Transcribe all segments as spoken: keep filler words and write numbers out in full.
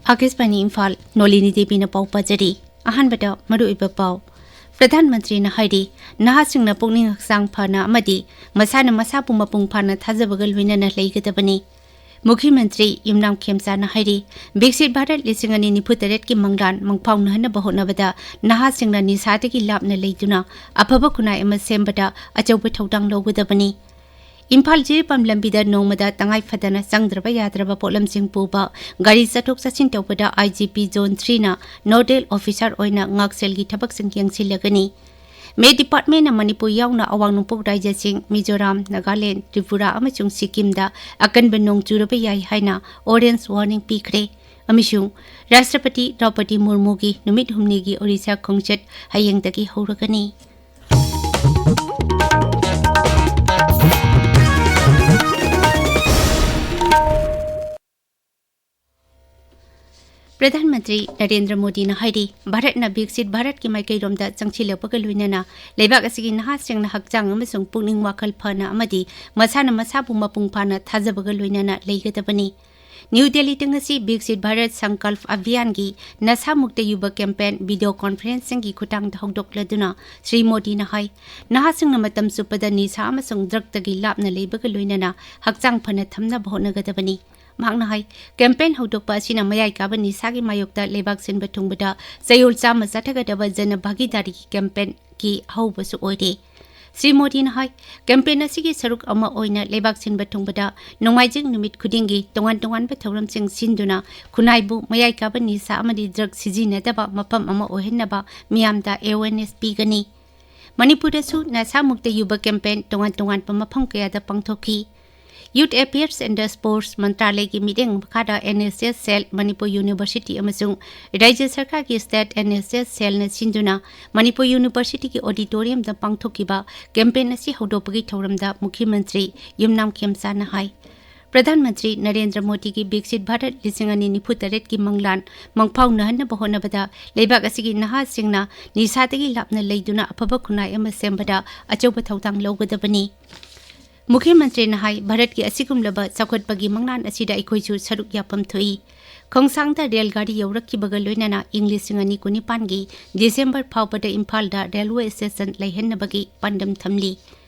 ꯑꯥꯀꯥꯁꯕꯥꯅꯤ ꯏꯝꯐꯥꯜ, ꯅꯣꯂꯤꯅꯤ ꯗꯦꯕꯤꯅ ꯄꯥꯎ ꯄꯥꯖꯔꯤ꯫ ꯑꯍꯥꯟꯕꯗ ꯃꯔꯨꯑꯣꯏꯕ ꯄꯥꯎ꯫ ꯄ꯭ꯔꯙꯥꯟ ꯃꯟꯇ꯭ꯔꯤꯅ ꯍꯥꯏꯔꯤ, ꯅꯍꯥꯁꯤꯡꯅ ꯄꯨꯛꯅꯤꯡ ꯍꯛꯆꯥꯡ ꯐꯅ ꯑꯃꯗꯤ ꯃꯁꯥꯅ ꯃꯁꯥꯕꯨ ꯃꯄꯨꯡ ꯐꯥꯅ ꯊꯥꯖꯕꯒ ꯂꯣꯏꯅꯅ ꯂꯩꯒꯗꯕꯅꯤ꯫ ꯃꯨꯈ꯭ꯌ ꯃꯟꯇ꯭ꯔꯤ ꯌꯨꯝꯅꯥꯝ ꯈꯦꯝꯆꯥꯅ ꯍꯥꯏꯔꯤ, ꯕꯤꯛꯁꯤꯠ ꯚꯥꯔꯠ ꯂꯤꯁꯤꯡ ꯑꯅꯤ ꯅꯤꯐꯨ ꯇꯔꯦꯠꯀꯤ ꯃꯪꯂꯥꯟ ꯃꯪꯐꯥꯎꯅꯍꯟꯅꯕ ꯍꯣꯠꯅꯕꯗ ꯅꯍꯥꯁꯤꯡꯅ ꯅꯤꯁꯥꯗꯒꯤ ꯂꯥꯞꯅ ꯂꯩꯗꯨꯅ ꯑꯐꯕ ꯈꯨꯟꯅꯥꯏ ꯑꯃ ꯁꯦꯝꯕꯗ ꯑꯆꯧꯕ ꯊꯧꯗꯥꯡ ꯂꯧꯒꯗꯕꯅꯤ꯫ ꯏꯝꯐꯥꯜ ꯖꯤꯔꯤꯕꯥꯝ ꯂꯝꯕꯤꯗ ꯅꯣꯡꯃꯗ ꯇꯉꯥꯏ ꯐꯗꯅ ꯆꯪꯗ꯭ꯔꯕ ꯌꯥꯗ꯭ꯔꯕ ꯄꯣꯠꯂꯝꯁꯤꯡ ꯄꯨꯕ ꯒꯥꯔꯤ ꯆꯠꯊꯣꯛ ꯆꯠꯁꯤꯟ ꯇꯧꯕꯗ ꯑꯥꯏ G P zone ꯊ꯭ꯔꯤꯅ nodal officer ꯑꯣꯏꯅ ꯉꯥꯛꯁꯦꯜꯒꯤ ꯊꯕꯛꯁꯤꯡ ꯌꯦꯡꯁꯤꯜꯂꯒꯅꯤ꯫ ꯃꯦ ꯗꯤꯄꯥꯔꯠꯃꯦꯟꯅ ꯃꯅꯤꯄꯨꯔ ꯌꯥꯎꯅ ꯑꯋꯥꯡ ꯅꯣꯡꯄꯣꯛ ꯔꯥꯏꯖ꯭ꯌꯁꯤꯡ ꯃꯤꯖꯣꯔꯥꯝ, ꯅꯥꯒꯥꯂꯦꯟ, ꯇ꯭ꯔꯤꯄꯨꯔꯥ ꯑꯃꯁꯨꯡ ꯁꯤꯛꯀꯤꯝꯗ ꯑꯀꯟꯕ ꯅꯣꯡ ꯆꯨꯔꯕ ꯌꯥꯏ ꯍꯥꯏꯅ ꯑꯣꯔꯦꯟꯖ ꯋꯥꯔꯅꯤꯡ ꯄꯤꯈ꯭ꯔꯦ꯫ ꯑꯃꯁꯨꯡ ꯔꯥꯁꯇ꯭ꯔꯄꯇꯤ ꯗ꯭ꯔꯧꯄꯗꯤ ꯃꯨꯔꯃꯨꯒꯤ ꯅꯨꯃꯤꯠ ꯍꯨꯝꯅꯤꯒꯤ ꯑꯣꯔꯤꯁꯥ ꯈꯣꯡꯆꯠ ꯍꯌꯦꯡꯗꯒꯤ ꯍꯧꯔꯒꯅꯤ꯫ ꯄ꯭ꯔꯙꯥꯟ ꯃꯟꯇ꯭ꯔꯤ ꯅꯔꯦꯟꯗ꯭ꯔ ꯃꯣꯗꯤꯅ ꯍꯥꯏꯔꯤ, ꯚꯥꯔꯠꯅ ꯕꯤꯛꯁꯤꯠ ꯚꯥꯔꯠꯀꯤ ꯃꯥꯏꯀꯩꯔꯣꯝꯗ ꯆꯪꯁꯤꯜꯂꯛꯄꯒ ꯂꯣꯏꯅꯅ ꯂꯩꯕꯥꯛ ꯑꯁꯤꯒꯤ ꯅꯍꯥꯁꯤꯡꯅ ꯍꯛꯆꯥꯡ ꯑꯃꯁꯨꯡ ꯄꯨꯛꯅꯤꯡ ꯋꯥꯈꯜ ꯐꯅ ꯑꯃꯗꯤ ꯃꯁꯥꯅ ꯃꯁꯥꯕꯨ ꯃꯄꯨꯡ ꯐꯥꯅ ꯊꯥꯖꯕꯒ ꯂꯣꯏꯅꯅ ꯂꯩꯒꯗꯕꯅꯤ꯫ ꯅ꯭ꯌꯨ ꯗꯦꯜꯂꯤꯗ ꯉꯁꯤ ꯕꯤꯛꯁꯤꯠ ꯚꯥꯔꯠ ꯁꯪꯀꯜꯞ ꯑꯚꯤꯌꯥꯟꯒꯤ ꯅꯁꯥ ꯃꯨꯛꯇ ꯌꯨꯕ ꯀꯦꯝꯄꯦꯟ ꯚꯤꯗꯤꯑꯣ ꯀꯣꯟꯐꯔꯦꯟꯁꯤꯡꯒꯤ ꯈꯨꯠꯊꯥꯡꯗ ꯍꯧꯗꯣꯛꯂꯗꯨꯅ ꯁ꯭ꯔꯤ ꯃꯣꯗꯤꯅ ꯍꯥꯏ, ꯅꯍꯥꯁꯤꯡꯅ ꯃꯇꯝ ꯆꯨꯞꯄꯗ ꯅꯤꯁꯥ ꯑꯃꯁꯨꯡ ꯗ꯭ꯔꯒꯇꯒꯤ ꯂꯥꯞꯅ ꯂꯩꯕꯒ ꯂꯣꯏꯅꯅ ꯍꯛꯆꯥꯡ ꯐꯅ ꯊꯝꯅꯕ ꯍꯣꯠꯅꯒꯗꯕꯅꯤ꯫ ꯃꯍꯥꯛꯅ ꯍꯥꯏ, ꯀꯦꯝꯄꯦꯟ ꯍꯧꯗꯣꯛꯄ ꯑꯁꯤꯅ ꯃꯌꯥꯏ ꯀꯥꯕ ꯅꯤꯁꯥꯒꯤ ꯃꯥꯌꯣꯛꯇ ꯂꯩꯕꯥꯛ ꯁꯤꯟꯕ ꯊꯨꯡꯕꯗ ꯆꯌꯣꯜ ꯆꯥꯝꯃ ꯆꯠꯊꯒꯗꯕ ꯖꯅ ꯚꯥꯒꯤꯗꯥꯔꯤꯒꯤ ꯀꯦꯝꯄꯦꯟꯒꯤ ꯑꯍꯧꯕꯁꯨ ꯑꯣꯏꯔꯦ꯫ ꯁ꯭ꯔꯤ ꯃꯣꯗꯤꯅ ꯍꯥꯏ, ꯀꯦꯝꯄꯦꯟ ꯑꯁꯤꯒꯤ ꯁꯔꯨꯛ ꯑꯃ ꯑꯣꯏꯅ ꯂꯩꯕꯥꯛ ꯁꯤꯟꯕ ꯊꯨꯡꯕꯗ ꯅꯣꯡꯃꯥꯏꯖꯤꯡ ꯅꯨꯃꯤꯠ ꯈꯨꯗꯤꯡꯒꯤ ꯇꯣꯉꯥꯟ ꯇꯣꯉꯥꯟꯕ ꯊꯧꯔꯝꯁꯤꯡ ꯁꯤꯟꯗꯨꯅ ꯈꯨꯟꯅꯥꯏꯕꯨ ꯃꯌꯥꯏ ꯀꯥꯕ ꯅꯤꯁꯥ ꯑꯃꯗꯤ ꯗ꯭ꯔꯒ ꯁꯤꯖꯤꯟꯅꯗꯕ ꯃꯐꯝ ꯑꯃ ꯑꯣꯏꯍꯟꯅꯕ ꯃꯤꯌꯥꯝꯗ ꯑꯦꯋꯦꯔꯅꯦꯁ ꯄꯤꯒꯅꯤ꯫ ꯃꯅꯤꯄꯨꯔꯗꯁꯨ ꯅꯁꯥ ꯃꯨꯛꯇ ꯌꯨꯕ ꯀꯦꯝꯄꯦꯟ ꯇꯣꯉꯥꯟ ꯇꯣꯉꯥꯟꯕ ꯃꯐꯝ ꯀꯌꯥꯗ ꯄꯥꯡꯊꯣꯛꯈꯤ꯫ Youth Affairs and Sports ꯃꯟꯇ꯭ꯔꯥꯂꯌꯒꯤ ꯃꯤꯠꯌꯦꯡ ꯃꯈꯥꯗ N S S cell, Manipur university ꯑꯃꯁꯨꯡ ꯔꯥꯖ꯭ꯌ ꯁꯔꯀꯥꯔꯒꯤ ꯁ꯭ꯇꯦꯠ ꯑꯦꯟ ꯑꯦꯁ ꯑꯦꯁ ꯁꯦꯜꯅ ꯁꯤꯟꯗꯨꯅ ꯃꯅꯤꯄꯨꯔ ꯌꯨꯅꯤꯚꯔꯁꯤꯇꯤꯒꯤ ꯑꯣꯗꯤꯇꯣꯔꯤꯌꯝꯗ ꯄꯥꯡꯊꯣꯛꯈꯤꯕ ꯀꯦꯝꯄꯦꯟ ꯑꯁꯤ ꯍꯧꯗꯣꯛꯄꯒꯤ ꯊꯧꯔꯝꯗ ꯃꯨꯈ꯭ꯌ ꯃꯟꯇ꯭ꯔꯤ ꯌꯨꯝꯅꯥꯝ ꯈꯦꯝꯆꯥꯅ ꯍꯥꯏ꯫ ꯄ꯭ꯔꯙꯥꯟ ꯃꯟꯇ꯭ꯔꯤ ꯅꯔꯦꯟꯗ꯭ꯔ ꯃꯣꯗꯤꯒꯤ ꯕꯤꯛꯁꯤꯠ ꯚꯥꯔꯠ ꯂꯤꯁꯤꯡ ꯑꯅꯤ ꯅꯤꯐꯨ ꯇꯔꯦꯠꯀꯤ ꯃꯪꯂꯥꯟ ꯃꯪꯐꯥꯎꯅꯍꯟꯅꯕ ꯍꯣꯠꯅꯕꯗ ꯂꯩꯕꯥꯛ ꯑꯁꯤꯒꯤ ꯅꯍꯥꯁꯤꯡꯅ ꯅꯤꯁꯥꯗꯒꯤ ꯂꯥꯞꯅ ꯂꯩꯗꯨꯅ ꯑꯐꯕ ꯈꯨꯟꯅꯥꯏ ꯑꯃ ꯁꯦꯝꯕꯗ ꯑꯆꯧꯕ ꯊꯧꯗꯥꯡ ꯂꯧꯒꯗꯕꯅꯤ꯫ ꯃꯨꯈ꯭ꯌ ꯃꯟꯇ꯭ꯔꯤꯅ ꯍꯥꯏ, ꯚꯥꯔꯠꯀꯤ ꯑꯁꯤꯒꯨꯝꯂꯕ ꯆꯥꯎꯈꯠꯄꯒꯤ ꯃꯪꯂꯥꯟ ꯑꯁꯤꯗ ꯑꯩꯈꯣꯏꯁꯨ ꯁꯔꯨꯛ ꯌꯥꯐꯝ ꯊꯣꯛꯏ꯫ ꯈꯣꯡꯁꯥꯡꯗ ꯔꯦꯜ ꯒꯥꯔꯤ ꯌꯧꯔꯛꯈꯤꯕꯒ ꯂꯣꯏꯅꯅ ꯏꯪ ꯂꯤꯁꯤꯡ ꯑꯅꯤ ꯀꯨꯟꯅꯤꯄꯥꯟꯒꯤ ꯗꯤꯁꯦꯝꯕꯔ ꯐꯥꯎꯕꯗ ꯏꯝꯐꯥꯜꯗ ꯔꯦꯜꯋꯦ ꯁ꯭ꯇꯦꯁꯟ ꯂꯩꯍꯟꯅꯕꯒꯤ ꯄꯥꯟꯗꯝ ꯊꯝꯂꯤ꯫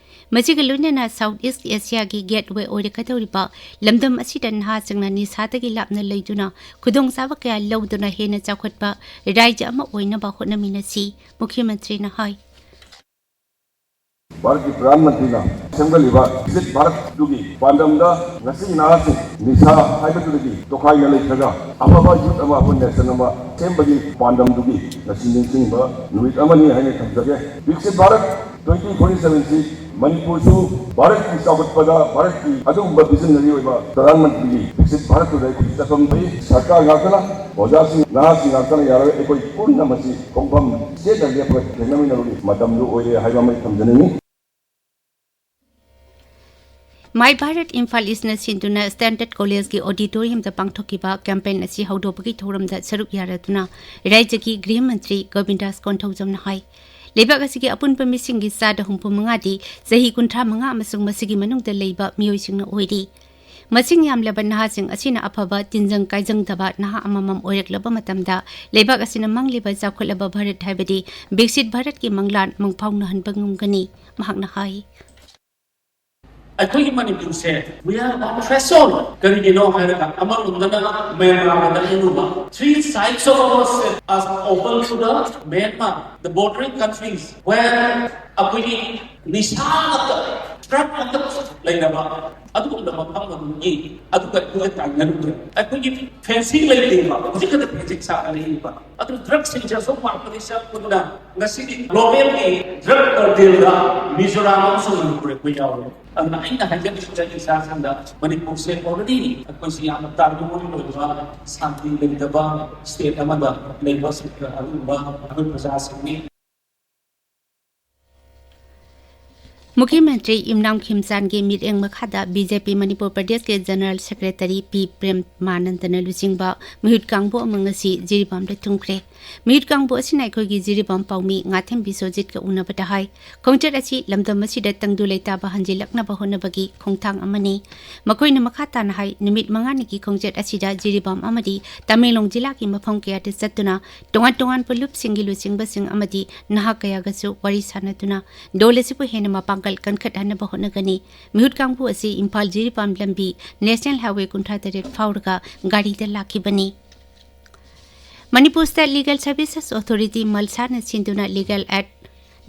ꯃꯁꯤꯒ ꯂꯣꯏꯅꯅ ꯁꯥꯎꯠ ꯏꯁ꯭ꯠ ꯑꯦꯁꯤꯌꯥꯒꯤ ꯒꯦꯠꯋꯦ ꯑꯣꯏꯔꯛꯀꯗꯧꯔꯤꯕ ꯂꯝꯗꯝ ꯑꯁꯤꯗ ꯅꯍꯥꯁꯤꯡꯅ ꯅꯤꯁꯥꯗꯒꯤ ꯂꯥꯞꯅ ꯂꯩꯗꯨꯅ ꯈꯨꯗꯣꯡꯆꯥꯕ ꯀꯌꯥ ꯂꯧꯗꯨꯅ ꯍꯦꯟꯅ ꯆꯥꯎꯈꯠꯄ ꯔꯥꯖ꯭ꯌ ꯑꯃ ꯑꯣꯏꯅꯕ ꯍꯣꯠꯅꯃꯤꯟꯅꯁꯤ, ꯃꯨꯈ꯭ꯌ ꯃꯟꯇ꯭ꯔꯤꯅ ꯍꯥꯏ꯫ ꯚꯥꯔꯠꯀꯤ ꯄ꯭ꯔꯙꯥꯟ ꯃꯟꯇ꯭ꯔꯤꯅ ꯁꯦꯝꯒꯠꯂꯤꯕ ꯕꯤꯛꯁꯤꯠ ꯚꯥꯔꯠꯇꯨꯒꯤ ꯄꯥꯟꯗꯝꯗ ꯉꯁꯤ ꯅꯍꯥꯁꯤꯡ ꯅꯤꯁꯥ ꯍꯥꯏꯕꯗꯨꯗꯒꯤ ꯇꯣꯈꯥꯏꯅ ꯂꯩꯈ꯭ꯔꯒ ꯑꯐꯕ ꯌꯨꯠ ꯑꯃ, ꯑꯩꯈꯣꯏ ꯅꯦꯁꯟ ꯑꯃ ꯁꯦꯝꯕꯒꯤ ꯄꯥꯟꯗꯝꯗꯨꯒꯤ ꯉꯁꯤ ꯅꯤꯡꯁꯤꯡꯕ ꯅꯨꯃꯤꯠ ꯑꯃꯅꯤ ꯍꯥꯏꯅ ꯊꯝꯖꯒꯦ꯫ ꯕꯤꯛꯁꯤꯠ ꯚꯥꯔꯠ ꯇ꯭ꯋꯦꯟꯇꯤ ꯐꯣꯔꯇꯤ ꯁꯚꯦꯟꯁꯤ ꯃꯅꯤꯄꯨꯔꯁꯨ ꯚꯥꯔꯠꯀꯤ ꯆꯥꯎꯈꯠꯄꯗ ꯚꯥꯔꯠꯀꯤ ꯑꯗꯨꯒꯨꯝꯕ ꯚꯤꯖꯟꯅꯔꯤ ꯑꯣꯏꯕ ꯄ꯭ꯔꯙꯥꯟ ꯃꯟꯇ꯭ꯔꯤꯒꯤ ꯕꯤꯛꯁꯤꯠ ꯚꯥꯔꯠꯇꯨꯗ ꯑꯩꯈꯣꯏ ꯆꯠꯐꯝ ꯊꯣꯛꯏ꯫ ꯁꯔꯀꯥꯔ ꯉꯥꯛꯇꯅ, ꯑꯣꯖꯥꯁꯤꯡ, ꯅꯍꯥꯁꯤꯡ ꯉꯥꯛꯇꯅ ꯌꯥꯔꯣꯏ꯫ ꯑꯩꯈꯣꯏ ꯄꯨꯟꯅ ꯃꯁꯤ ꯈꯣꯡꯐꯝ ꯆꯦꯠꯅ ꯂꯦꯞꯄꯒ ꯊꯦꯡꯅꯃꯤꯟꯅꯕꯒꯤ ꯃꯇꯝꯗꯨ ꯑꯣꯏꯔꯦ ꯍꯥꯏꯕ ꯑꯃ ꯑꯩ ꯊꯝꯖꯅꯤꯡꯏ꯫ ꯃꯥꯏ ꯚꯥꯔꯠ ꯏꯝꯐꯥꯜ ꯏꯁ꯭ꯠꯅ ꯁꯤꯟꯗꯨꯅ ꯁ꯭ꯇꯦꯟꯗꯔꯗ ꯀꯣꯂꯦꯖꯀꯤ ꯑꯣꯗꯤꯇꯣꯔꯤꯌꯝꯗ ꯄꯥꯡꯊꯣꯛꯈꯤꯕ ꯀꯦꯝꯄꯦꯟ ꯑꯁꯤ ꯍꯧꯗꯣꯛꯄꯒꯤ ꯊꯧꯔꯝꯗ ꯁꯔꯨꯛ ꯌꯥꯔꯗꯨꯅ ꯔꯥꯖ꯭ꯌꯒꯤ ꯒ꯭ꯔꯤꯍ ꯃꯟꯇ꯭ꯔꯤ ꯒꯣꯕꯤꯟꯗꯥꯁ ꯀꯣꯟꯊꯧꯖꯝꯅ ꯍꯥꯏ꯫ ꯂꯩꯕꯥꯛ ꯑꯁꯤꯒꯤ ꯑꯄꯨꯟꯕ ꯃꯤꯁꯤꯡꯒꯤ ꯆꯥꯗ ꯍꯨꯝꯐꯨ ꯃꯉꯥꯗꯤ ꯆꯍꯤ ꯀꯨꯟꯊ꯭ꯔꯥ ꯃꯉꯥ ꯑꯃꯁꯨꯡ ꯃꯁꯤꯒꯤ ꯃꯅꯨꯡꯗ ꯂꯩꯕ ꯃꯤꯑꯣꯏꯁꯤꯡꯅ ꯑꯣꯏꯔꯤ꯫ ꯃꯁꯤꯡ ꯌꯥꯝꯂꯕ ꯅꯍꯥꯁꯤꯡ ꯑꯁꯤꯅ ꯑꯐꯕ ꯇꯤꯟꯖꯪ ꯀꯥꯏꯖꯪꯗꯕ ꯅꯍꯥ ꯑꯃꯃꯝ ꯑꯣꯏꯔꯛꯂꯕ ꯃꯇꯝꯗ ꯂꯩꯕꯥꯛ ꯑꯁꯤꯅ ꯃꯥꯡꯂꯤꯕ ꯆꯥꯎꯈꯠꯂꯕ ꯚꯥꯔꯠ ꯍꯥꯏꯕꯗꯤ ꯕꯤꯛꯁꯤꯠ ꯚꯥꯔꯠꯀꯤ ꯃꯪꯂꯥꯟ ꯃꯪꯐꯥꯎꯅꯍꯟꯕ ꯉꯝꯒꯅꯤ꯫ ꯃꯍꯥꯛꯅ ꯍꯥꯏ꯫ ꯑꯩꯈꯣꯏꯒꯤ ꯃꯅꯤꯄꯨꯔꯁꯦ, we are on threshold. ꯀꯔꯤꯒꯤꯅꯣ ꯍꯥꯏꯔꯒ, ꯑꯃꯔꯣꯝꯗꯅ ꯃ꯭ꯌꯥꯟꯃꯥꯔꯒ ꯅꯛꯅꯔꯨꯕ, three sides of our state are open to the Myanmar, the bordering countries, where ꯑꯩꯈꯣꯏꯒꯤ ꯅꯤꯁꯥ ꯉꯥꯛꯇ, ꯗ꯭ꯔꯒ ꯉꯥꯛꯇ ꯂꯩꯔꯕ ꯑꯗꯨꯒꯨꯝꯕ ꯃꯐꯝ ꯑꯗꯨꯒꯤ, ꯑꯗꯨꯒ ꯑꯩꯈꯣꯏꯒ ꯇꯥꯏꯅꯔꯨꯔꯦ꯫ ꯑꯩꯈꯣꯏꯒꯤ ꯐꯦꯟꯁꯤꯡ ꯂꯩꯔꯤꯕ, ꯍꯧꯖꯤꯛ ꯈꯛꯇ ꯐꯦꯟꯁꯤꯡ ꯁꯥꯒꯠꯂꯛꯏꯕ, ꯑꯗꯨ ꯗ꯭ꯔꯒꯁꯤꯡꯁꯦ ꯑꯁꯨꯛ ꯋꯥꯡꯕꯗꯒꯤ ꯆꯪꯉꯛꯄꯗꯨꯅ ꯉꯁꯤꯗꯤ ꯒ꯭ꯂꯣꯕꯦꯜꯒꯤ ꯗ꯭ꯔꯒ ꯀꯥꯔꯇꯦꯜꯗ ꯃꯤꯖꯣꯔꯥꯝ ꯑꯃꯁꯨꯡ ꯃꯅꯤꯄꯨꯔ ꯑꯩꯈꯣꯏ ꯌꯥꯎꯔꯦ꯫ ꯑꯗꯨꯅ ꯑꯩꯅ ꯍꯥꯏꯖꯅꯤꯡꯉꯤꯁꯦ ꯏꯆꯥꯁꯤꯡꯗ, ꯃꯅꯤꯄꯨꯔꯁꯦ already ꯑꯩꯈꯣꯏꯁꯦ ꯌꯥꯝꯅ ꯇꯥꯔꯕꯣꯟ ꯑꯣꯏꯕ, ꯁꯥꯟꯇꯤ ꯂꯩꯇꯕ state ꯑꯃꯗ ꯂꯩꯕ ꯑꯗꯨꯒꯨꯝꯕ ꯑꯩꯈꯣꯏ ꯄ꯭ꯔꯖꯥꯁꯤꯡꯅꯤ꯫ ꯃꯨꯈ꯭ꯌ ꯃꯟꯇ꯭ꯔꯤ ꯏꯝꯔꯥꯝ ꯈꯤꯝꯆꯥꯟꯒꯤ ꯃꯤꯠꯌꯦꯡ ꯃꯈꯥꯗ ꯕꯤ ꯖꯦ ꯄꯤ ꯃꯅꯤꯄꯨꯔ ꯄ꯭ꯔꯗꯦꯁꯀꯤ ꯖꯦꯅꯔꯦꯜ ꯁꯦꯀ꯭ꯔꯦꯇꯔꯤ ꯄꯤ ꯄ꯭ꯔꯦꯝ ꯃꯥꯅꯟꯗꯅ ꯂꯨꯆꯤꯡꯕ ꯃꯤꯍꯨꯠ ꯀꯥꯡꯕꯨ ꯑꯃ ꯉꯁꯤ ꯖꯤꯔꯤꯕꯥꯝꯗ ꯊꯨꯡꯈ꯭ꯔꯦ꯫ ꯃꯤꯍꯨꯠ ꯀꯥꯡꯕꯨ ꯑꯁꯤꯅ ꯑꯩꯈꯣꯏꯒꯤ ꯖꯤꯔꯤꯕꯥꯝ ꯄꯥꯎꯃꯤ ꯉꯥꯊꯦꯝꯕꯤ ꯁꯣꯖꯤꯠꯀ ꯎꯅꯕꯗ ꯍꯥꯏ, ꯈꯣꯡꯆꯠ ꯑꯁꯤ ꯂꯝꯗꯝ ꯑꯁꯤꯗ ꯇꯪꯗꯨ ꯂꯩꯇꯥꯕ ꯍꯟꯖꯤꯜꯂꯛꯅꯕ ꯍꯣꯠꯅꯕꯒꯤ ꯈꯣꯡꯊꯥꯡ ꯑꯃꯅꯤ꯫ ꯃꯈꯣꯏꯅ ꯃꯈꯥ ꯇꯥꯅ ꯍꯥꯏ, ꯅꯨꯃꯤꯠ ꯃꯉꯥꯅꯤꯒꯤ ꯈꯣꯡꯆꯠ ꯑꯁꯤꯗ ꯖꯤꯔꯤꯕꯥꯝ ꯑꯃꯗꯤ ꯇꯃꯦꯡꯂꯣꯡ ꯖꯤꯂꯥꯒꯤ ꯃꯐꯝ ꯀꯌꯥꯗ ꯆꯠꯇꯨꯅ ꯇꯣꯉꯥꯟ ꯇꯣꯉꯥꯟꯕ ꯂꯨꯞꯁꯤꯡꯒꯤ ꯂꯨꯆꯤꯡꯕꯁꯤꯡ ꯑꯃꯗꯤ ꯅꯍꯥ ꯀꯌꯥꯒꯁꯨ ꯋꯥꯔꯤ ꯁꯥꯟꯅꯗꯨꯅ ꯗꯣꯜ ꯑꯁꯤꯕꯨ ꯍꯦꯟꯅ ꯃꯄꯥꯡꯒꯜ ꯀꯟꯈꯠꯍꯟꯅꯕ ꯍꯣꯠꯅꯒꯅꯤ꯫ ꯃꯤꯍꯨꯠ ꯀꯥꯡꯕꯨ ꯑꯁꯤ ꯏꯝꯐꯥꯜ ꯖꯤꯔꯤꯕꯥꯝ ꯂꯝꯕꯤ ꯅꯦꯁꯅꯦꯜ ꯍꯥꯏꯋꯦ ꯀꯨꯟꯊ꯭ꯔꯥ ꯇꯔꯦꯠ ꯐꯥꯎꯔꯒ ꯒꯥꯔꯤꯗ ꯂꯥꯛꯈꯤꯕꯅꯤ꯫ Manipur state legal services authority, ꯃꯜꯁꯥꯅ ꯁꯤꯟꯗꯨꯅ legal aid,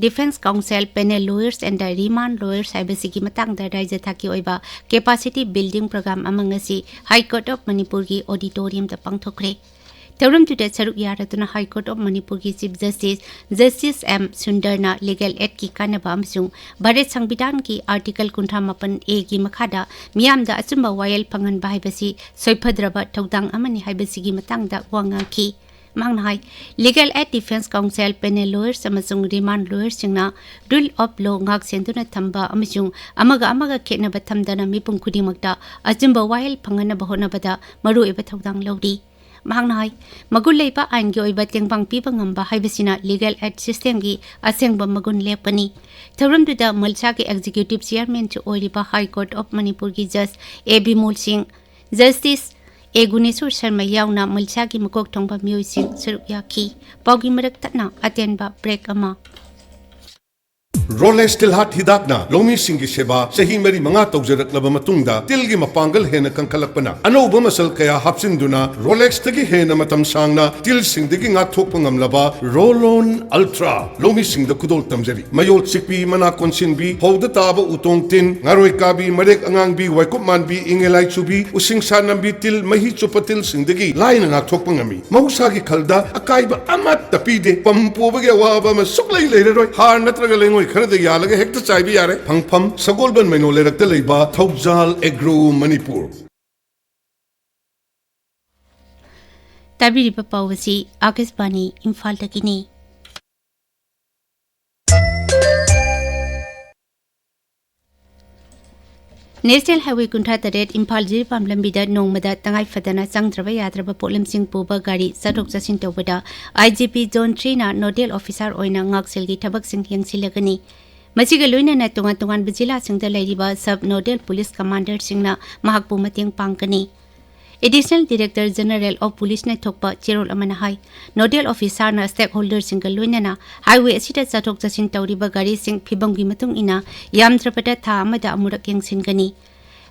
defence council, panel lawyers and the remand lawyers ꯍꯥꯏꯕꯁꯤꯒꯤ ꯃꯇꯥꯡꯗ ꯔꯥꯖ꯭ꯌ ꯊꯥꯛꯀꯤ ꯑꯣꯏꯕ ꯀꯦꯄꯥꯁꯤꯇꯤ ꯕꯤꯜꯗꯤꯡ ꯄ꯭ꯔꯣꯒ꯭ꯔꯥꯝ ꯑꯃ ꯉꯁꯤ ꯍꯥꯏ ꯀꯣꯔꯠ ꯑꯣꯐ ꯃꯅꯤꯄꯨꯔꯒꯤ ꯑꯣꯗꯤꯇꯣꯔꯤꯌꯝꯗ ꯄꯥꯡꯊꯣꯛꯈ꯭ꯔꯦ꯫ ꯊꯧꯔꯝꯗꯨꯗ ꯁꯔꯨꯛ ꯌꯥꯔꯗꯨꯅ ꯍꯥꯏ ꯀꯣꯔꯠ ꯑꯣꯐ ꯃꯅꯤꯄꯨꯔꯒꯤ ꯆꯤꯐ ꯖꯁꯇꯤꯁ ꯖꯁꯇꯤꯁ ꯑꯦꯝ ꯁꯨꯟꯗꯔꯅ ꯂꯤꯒꯦꯜ ꯑꯦꯗꯀꯤ ꯀꯥꯟꯅꯕ ꯑꯃꯁꯨꯡ ꯚꯥꯔꯠ ꯁꯪꯕꯤꯙꯥꯟꯒꯤ ꯑꯥꯔꯇꯤꯀꯜ ꯀꯨꯟꯊ꯭ꯔꯥ ꯃꯥꯄꯟ ꯑꯦꯒꯤ ꯃꯈꯥꯗ ꯃꯤꯌꯥꯝꯗ ꯑꯆꯨꯝꯕ ꯋꯥꯌꯦꯜ ꯐꯪꯍꯟꯕ ꯍꯥꯏꯕꯁꯤ ꯁꯣꯏꯐꯗ꯭ꯔꯕ ꯊꯧꯗꯥꯡ ꯑꯃꯅꯤ ꯍꯥꯏꯕꯁꯤꯒꯤ ꯃꯇꯥꯡꯗ ꯋꯥ ꯉꯥꯡꯈꯤ꯫ ꯃꯍꯥꯛꯅ ꯍꯥꯏ, legal aid, defence council, panel ꯂꯣꯌꯔꯁ ꯑꯃꯁꯨꯡ ꯔꯤꯃꯥꯟ ꯂꯣꯌꯔꯁꯤꯡꯅ ꯔꯨꯜ ꯑꯣꯐ ꯂꯣ ꯉꯥꯛ ꯁꯦꯟꯗꯨꯅ ꯊꯝꯕ ꯑꯃꯁꯨꯡ ꯑꯃꯒ ꯑꯃꯒ ꯈꯦꯠꯅꯕ ꯊꯝꯗꯅ ꯃꯤꯄꯨꯝ ꯈꯨꯗꯤꯡꯃꯛꯇ ꯑꯆꯨꯝꯕ ꯋꯥꯌꯦꯜ ꯐꯪꯍꯟꯅꯕ ꯍꯣꯠꯅꯕꯗ ꯃꯔꯨꯑꯣꯏꯕ ꯊꯧꯗꯥꯡ ꯂꯧꯔꯤ꯫ ꯃꯍꯥꯛꯅ ꯍꯥꯏ, ꯃꯒꯨꯟ ꯂꯩꯕ ꯑꯥꯏꯟꯒꯤ ꯑꯣꯏꯕ ꯇꯦꯡꯕꯥꯡ ꯄꯤꯕ ꯉꯝꯕ ꯍꯥꯏꯕꯁꯤꯅ ꯂꯤꯒꯦꯜ ꯑꯦꯗ ꯁꯤꯁꯇꯦꯝꯒꯤ ꯑꯁꯦꯡꯕ ꯃꯒꯨꯟ ꯂꯦꯞꯄꯅꯤ꯫ ꯊꯧꯔꯝꯗꯨꯗ ꯃꯜꯁꯥꯒꯤ ꯑꯦꯛꯖꯤꯀ꯭ꯌꯨꯇꯤꯚ ꯆꯤꯌꯔꯃꯦꯟꯁꯨ ꯑꯣꯏꯔꯤꯕ ꯍꯥꯏ ꯀꯣꯔꯠ ꯑꯣꯐ ꯃꯅꯤꯄꯨꯔꯒꯤ ꯖꯖ ꯑꯦ ꯕꯤꯃꯣꯜ ꯁꯤꯡ, ꯖꯁꯇꯤꯁ ꯑꯦ ꯒꯨꯅꯦꯁꯣꯔ ꯁꯔꯃ ꯌꯥꯎꯅ ꯃꯜꯁꯥꯒꯤ ꯃꯀꯣꯛ ꯊꯣꯡꯕ ꯃꯤꯑꯣꯏꯁꯤꯡ ꯁꯔꯨꯛ ꯌꯥꯈꯤ꯫ ꯄꯥꯎꯒꯤ ꯃꯔꯛ ꯊꯠꯅ ꯑꯇꯦꯟꯕ ꯕ꯭ꯔꯦꯛ ꯑꯃ꯫ ꯔꯣꯂꯦꯛꯁ ꯇꯤꯜꯍꯥꯠ ꯍꯤꯗꯥꯛꯅ ꯂꯧꯃꯤꯁꯤꯡꯒꯤ ꯁꯦꯕꯥ ꯆꯍꯤ ꯃꯔꯤ ꯃꯉꯥ ꯇꯧꯖꯔꯛꯂꯕ ꯃꯇꯨꯡꯗ, ꯇꯤꯜꯒꯤ ꯃꯄꯥꯡꯒꯜ ꯍꯦꯟꯅ ꯀꯟꯈꯠꯂꯛꯄꯅ, ꯑꯅꯧꯕ ꯃꯆꯜ ꯀꯌꯥ ꯍꯥꯞꯆꯤꯟꯗꯨꯅ ꯔꯣꯂꯦꯛꯁꯇꯒꯤ ꯍꯦꯟꯅ ꯃꯇꯝ ꯁꯥꯡꯅ ꯇꯤꯜꯁꯤꯡꯗꯒꯤ ꯉꯥꯛꯊꯣꯛꯄ ꯉꯝꯂꯕ ꯔꯣꯂꯣꯟ ꯑꯜꯇ꯭ꯔꯥ ꯂꯧꯃꯤꯁꯤꯡꯗ ꯈꯨꯗꯣꯜ ꯇꯝꯖꯔꯤ꯫ ꯃꯌꯣꯜ ꯆꯤꯛꯄꯤ, ꯃꯅꯥ ꯀꯣꯟꯁꯤꯟꯕꯤ, ꯐꯧꯗ ꯇꯥꯕ ꯎꯇꯣꯡ ꯇꯤꯟ, ꯉꯥꯔꯣꯏ ꯀꯥꯕꯤ, ꯃꯔꯦꯛ ꯑꯉꯥꯡꯕꯤ, ꯋꯥꯏꯀꯨꯞ ꯃꯥꯟꯕꯤ, ꯏꯪꯉꯦꯂꯥꯏ ꯆꯨꯕꯤ, ꯎꯁꯤꯡꯁꯥ ꯅꯝꯕꯤ, ꯇꯤꯜ ꯃꯍꯤ ꯆꯨꯞꯄ ꯇꯤꯜꯁꯤꯡꯗꯒꯤ ꯂꯥꯏꯅ ꯉꯥꯛꯊꯣꯛꯄ ꯉꯝꯃꯤ꯫ ꯃꯍꯧꯁꯥꯒꯤ ꯈꯜꯗ ꯑꯀꯥꯏꯕ ꯑꯃꯠꯇ ꯄꯤꯗꯦ꯫ ꯄꯝ ꯄꯨꯕꯒꯤ ꯑꯋꯥꯕ ꯑꯃ ꯁꯨꯛꯂꯩ ꯂꯩꯔꯔꯣꯏ꯫ ꯍꯥꯔ ꯅꯠꯇ꯭ꯔꯒ ꯂꯩꯉꯣꯏ ꯈꯔꯗ ꯌꯥꯜꯂꯒ ꯍꯦꯛꯇ ꯆꯥꯏꯕ ꯌꯥꯔꯦ꯫ ꯐꯪꯐꯝ: ꯁꯒꯣꯜꯕꯟ ꯃꯩꯅꯣ ꯂꯩꯔꯛꯇ ꯂꯩꯕ ꯊꯧꯖꯥꯜ ꯑꯦꯒ꯭ꯔꯣ ꯃꯅꯤꯄꯨꯔ꯫ ꯇꯥꯕꯤꯔꯤꯕ ꯄꯥꯎ ꯑꯁꯤ ꯑꯥꯀꯥꯁꯕꯥꯅꯤ ꯏꯝꯐꯥꯜꯗꯒꯤꯅꯤ꯫ ꯅꯦꯁꯅꯦꯜ ꯍꯥꯏꯋꯦ ꯀꯨꯟꯊ꯭ꯔꯥ ꯇꯔꯦꯠ ꯏꯝꯐꯥꯜ ꯖꯤꯔꯤꯕꯥꯝ ꯂꯝꯕꯤꯗ ꯅꯣꯡꯃꯗ ꯇꯉꯥꯏ ꯐꯗꯅ ꯆꯪꯗ꯭ꯔꯕ ꯌꯥꯗ꯭ꯔꯕ ꯄꯣꯠꯂꯝꯁꯤꯡ ꯄꯨꯕ ꯒꯥꯔꯤ ꯆꯠꯊꯣꯛ ꯆꯠꯁꯤꯟ ꯇꯧꯕꯗ ꯑꯥꯏ G P zone ꯊ꯭ꯔꯤꯅ nodal officer ꯑꯣꯏꯅ ꯉꯥꯛꯁꯦꯜꯒꯤ ꯊꯕꯛꯁꯤꯡ ꯌꯦꯡꯁꯤꯜꯂꯒꯅꯤ꯫ ꯃꯁꯤꯒ ꯂꯣꯏꯅꯅ ꯇꯣꯉꯥꯟ ꯇꯣꯉꯥꯟꯕ ꯖꯤꯂꯥꯁꯤꯡꯗ ꯂꯩꯔꯤꯕ ꯁꯕ ꯅꯣꯗꯦꯜ ꯄꯨꯂꯤꯁ ꯀꯃꯥꯟꯗꯔꯁꯤꯡꯅ ꯃꯍꯥꯛꯄꯨ ꯃꯇꯦꯡ ꯄꯥꯡꯒꯅꯤ꯫ Additional Director General of Policeꯅ ꯊꯣꯛꯄ ꯆꯦꯔꯣꯜ ꯑꯃꯅ ꯍꯥꯏ, ꯅꯣꯗꯦꯜ ꯑꯣꯐꯤꯁꯥꯔꯅ ꯁ꯭ꯇꯦꯛꯍꯣꯜꯗꯔꯁꯤꯡꯒ ꯂꯣꯏꯅꯅ ꯍꯥꯏꯋꯦ ꯑꯁꯤꯗ ꯆꯠꯊꯣꯛ ꯆꯠꯁꯤꯟ ꯇꯧꯔꯤꯕ ꯒꯥꯔꯤꯁꯤꯡ ꯐꯤꯕꯝꯒꯤ ꯃꯇꯨꯡ ꯏꯟꯅ ꯌꯥꯝꯗ꯭ꯔꯕꯗ ꯊꯥ ꯑꯃꯗ ꯑꯃꯨꯔꯛ ꯌꯦꯡꯁꯤꯟꯒꯅꯤ꯫